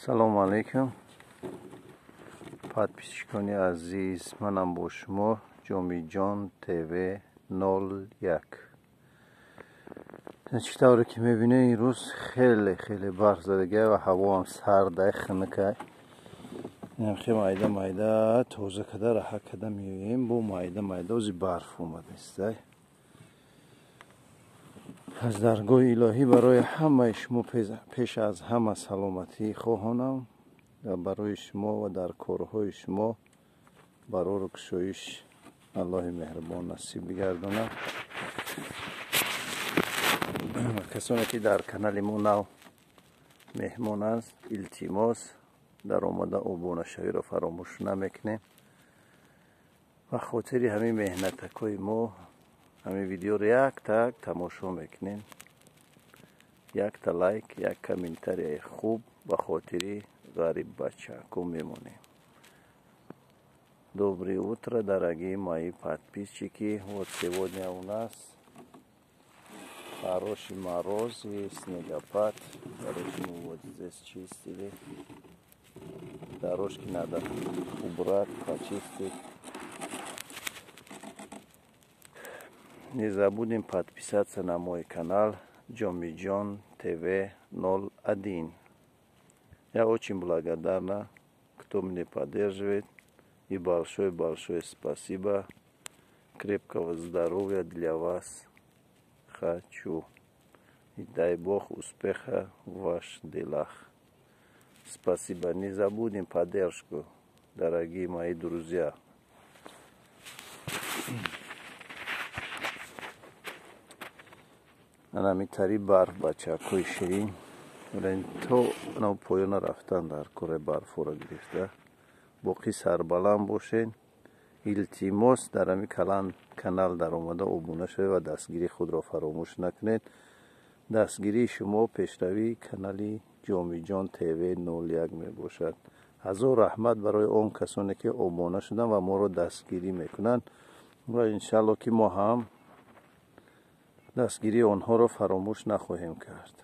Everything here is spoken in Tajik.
Салому алейкум, подписчикони азиз, манам бо шумо Ҷомиҷон ТВ 01. Чӣ тавре ки мебинед, ин рӯз хеле хеле барф задагиа ва ҳавоам сардай, хунукай. Инам хеле майда майда тоза када раҳа када меоем, бо майда майда ози барф омадастай. Аз даргоҳи илоҳӣ барои ҳамаи шумо пеш аз ҳама саломатӣ хоҳонам ва барои шумо ва дар корҳои шумо барору кушоиш Аллоҳи меҳрубон насиб бигардонад. Ва касоне ки дар канали мо нав меҳмон аст, илтимос, дар омада обунашавиро фаромӯш намекунем. Ва хотири ҳамин меҳнатакҳои мо ҳамин видеоро як так тамошо мекунем. Якта лайк, як комментарияи хуб ба хотири ғариб бачако мемонем. Доброе утро, дорогие мои подписчики. Вот сегодня у нас хороший мороз и снегопад. Короче, мы вот здесь чистили. Дорожки надо убрать, почистить. Не забудем подписаться на мой канал Ҷомиҷон ТВ 01. Я очень благодарна, кто меня поддерживает. И большое-большое спасибо. Крепкого здоровья для вас хочу. И дай Бог успеха в ваших делах. Спасибо. Не забудем поддержку, дорогие мои друзья. Ана тари барф, бачакҳои ширин, то поёна рафтан дар кори барфҳоро гирифта. Боқӣ сарбаланд бошед. Илтимос, дар ҳамин канал даромада обуна шавед ва дастгирии худро фаромӯш накунед. Дастгирии шумо пешравии канали Ҷомиҷон ТВ 01 мебошад. Ҳазор раҳмат барои он касоне ки обуна шуданд ва моро дастгирӣ мекунанд ва иншалло ки мо ҳам дастгирии онҳоро фаромӯш нахоҳем кард.